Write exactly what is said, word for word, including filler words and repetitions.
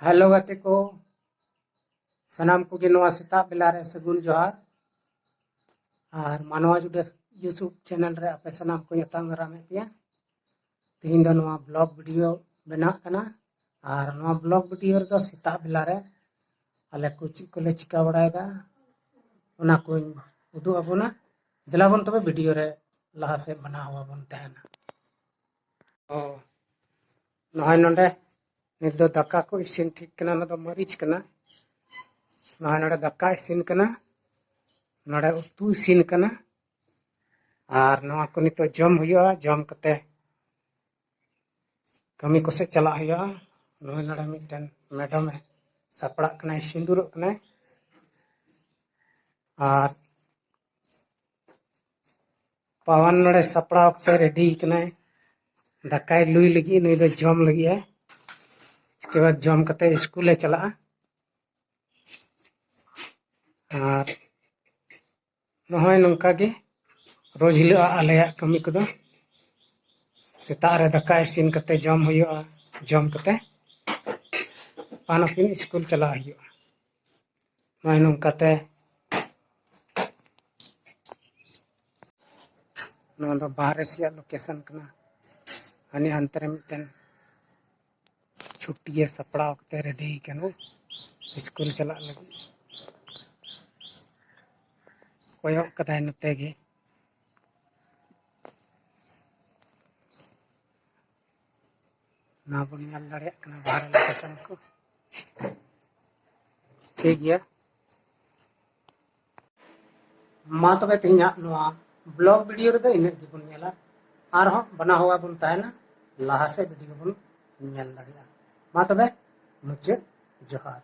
Hello ᱜᱟᱛᱮ ᱠᱚ, ᱥᱟᱱᱟᱢ ᱠᱚᱜᱮ ᱱᱚᱣᱟ ᱥᱮᱛᱟᱜ ᱵᱮᱞᱟ ᱨᱮ ᱥᱟᱹᱜᱩᱱ ᱡᱚᱦᱟᱨ᱾ ᱟᱨ ᱢᱟᱱᱣᱟ ᱡᱩᱰᱟᱹ YouTube ᱪᱮᱱᱮᱞ ᱨᱮ ᱟᱯᱮ ᱥᱟᱱᱟᱢ ᱠᱚᱧ ᱟᱛᱟᱝ ᱫᱟᱨᱟᱢᱮᱫ ᱯᱮᱭᱟ᱾ ᱛᱮᱦᱮᱧ ᱫᱚ ᱱᱚᱣᱟ ᱵᱞᱚᱜ ᱵᱷᱤᱰᱤᱭᱳ ᱵᱮᱱᱟᱜ ᱠᱟᱱᱟ᱾ ᱟᱨ ᱱᱚᱣᱟ ᱵᱞᱚᱜ ᱵᱷᱤᱰᱤᱭᱳ ᱨᱮᱫᱚ ᱥᱮᱛᱟᱜ ᱵᱮᱞᱟ ᱨᱮ ᱟᱞᱮ ᱠᱚ ᱪᱮᱫ ᱠᱚᱞᱮ ᱪᱤᱠᱟ ᱵᱟᱲᱟᱭᱮᱫᱟ, ᱚᱱᱟ ᱠᱚᱧ ᱩᱫᱩᱜ ᱟᱵᱚᱱᱟ᱾ ᱫᱮᱞᱟ ᱵᱚᱱ ᱛᱚᱵᱮ ᱵᱷᱤᱰᱤᱭᱳ ᱨᱮ ᱞᱟᱦᱟ ᱥᱮᱫ ᱵᱟᱱᱟ ᱦᱚᱣᱟ ᱵᱚᱱ ᱛᱟᱦᱮᱱᱟ᱾ ᱚ, ᱱᱚᱜᱼᱚᱭ ᱱᱚᱰᱮ ᱱᱤᱛ ᱫᱚ ᱫᱟᱠᱟ ᱠᱚ ᱤᱥᱤᱱ ᱴᱷᱤᱠ ᱠᱟᱱᱟ᱾ ᱚᱱᱟ ᱫᱚ ᱢᱟᱹᱨᱤᱪ ᱠᱟᱱᱟ᱾ ᱱᱚᱜᱼᱚᱭ ᱱᱚᱰᱮ ᱫᱟᱠᱟ ᱤᱥᱤᱱ ᱠᱟᱱᱟ, ᱱᱚᱰᱮ ᱩᱛᱩ ᱤᱥᱤᱱ ᱠᱟᱱᱟ᱾ ᱟᱨ ᱱᱚᱣᱟ ᱠᱚ ᱱᱤᱛᱚᱜ ᱡᱚᱢ ᱦᱩᱭᱩᱜᱼᱟ᱾ ᱡᱚᱢ ᱠᱟᱛᱮ ᱠᱟᱹᱢᱤ ᱠᱚᱥᱮᱫ ᱪᱟᱞᱟᱜ ᱦᱩᱭᱩᱜᱼᱟ᱾ ᱱᱚᱜᱼᱚᱭ ᱱᱚᱰᱮ ᱢᱤᱫᱴᱮᱱ ᱢᱮᱰᱟᱢᱮ ᱥᱟᱯᱲᱟᱜ ᱠᱟᱱᱟᱭ, ᱥᱤᱸᱫᱩᱨᱚᱜ ᱠᱟᱱᱟᱭ᱾ ᱟᱨ ᱯᱟᱣᱟᱱ ᱱᱚᱰᱮ ᱥᱟᱯᱲᱟᱣ ᱠᱟᱛᱮ ᱨᱮᱰᱤ ᱠᱟᱱᱟᱭ, ᱫᱟᱠᱟᱭ ᱞᱩᱭ ᱞᱟᱹᱜᱤᱫ, ᱱᱩᱭ ᱫᱚ ᱡᱚᱢ ᱞᱟᱹᱜᱤᱫ ᱮ᱾ ᱤᱥᱠᱮ ᱵᱟᱫ ᱡᱚᱢ ᱠᱟᱛᱮ ᱥᱠᱩᱞ ᱮ ᱪᱟᱞᱟᱜᱼᱟ᱾ ᱟᱨ ᱱᱚᱜᱼᱚᱭ ᱱᱚᱝᱠᱟ ᱜᱮ ᱨᱳᱡᱽ ᱦᱤᱞᱳᱜ ᱟᱞᱮᱭᱟᱜ ᱠᱟᱹᱢᱤ ᱠᱚᱫᱚ᱾ ᱥᱮᱛᱟᱜ ᱨᱮ ᱫᱟᱠᱟ ᱤᱥᱤᱱ ᱠᱟᱛᱮ ᱡᱚᱢ ᱦᱩᱭᱩᱜᱼᱟ, ᱡᱚᱢ ᱠᱟᱛᱮ ᱟᱯᱟᱱ ᱟᱹᱯᱤᱱ ᱥᱠᱩᱞ ᱪᱟᱞᱟᱜ ᱦᱩᱭᱩᱜᱼᱟ᱾ ᱱᱚᱜᱼᱚᱭ ᱱᱚᱝᱠᱟᱛᱮ ᱱᱚᱣᱟ ᱫᱚ ᱵᱟᱦᱨᱮ ᱥᱮᱭᱟᱜ ᱞᱳᱠᱮᱥᱚᱱ ᱠᱟᱱᱟ᱾ ᱦᱟᱱᱮ ᱦᱟᱱᱛᱮ ᱨᱮ ᱢᱤᱫᱴᱮᱱ ᱪᱷᱩᱴᱤᱭᱮ ᱥᱟᱯᱲᱟᱣ ᱠᱟᱛᱮ ᱨᱮᱰᱤ ᱠᱟᱱᱟ ᱥᱠᱩᱞ ᱪᱟᱞᱟᱜ ᱞᱟᱹᱜᱤᱫ᱾ ᱠᱚᱭᱚᱜ ᱠᱟᱫᱟᱭ ᱱᱚᱛᱮ ᱜᱮ᱾ ᱱᱚᱣᱟ ᱵᱚᱱ ᱧᱮᱞ ᱫᱟᱲᱮᱭᱟᱜ ᱠᱟᱱᱟ ᱵᱟᱦᱨᱮ ᱞᱳᱠᱮᱥᱚᱱ ᱠᱚ᱾ ᱴᱷᱤᱠ ᱜᱮᱭᱟ, ᱢᱟ ᱛᱚᱵᱮ ᱛᱮᱦᱮᱧᱟᱜ ᱱᱚᱣᱟ ᱵᱞᱚᱜ ᱵᱷᱤᱰᱤᱭᱳ ᱨᱮᱫᱚ ᱤᱱᱟᱹᱜ ᱜᱮᱵᱚᱱ ᱧᱮᱞᱟ᱾ ᱟᱨᱦᱚᱸ ᱵᱟᱱᱟ ᱦᱚᱣᱟ ᱵᱚᱱ ᱛᱟᱦᱮᱱᱟ, ᱞᱟᱦᱟ ᱥᱮᱫ ᱵᱷᱤᱰᱤᱭᱳ ᱵᱚᱱ ᱧᱮᱞ ᱫᱟᱲᱮᱭᱟᱜᱼᱟ᱾ ᱢᱟ ᱛᱚᱵᱮ ᱢᱩᱪᱟᱹᱫ ᱡᱚᱦᱟᱨ᱾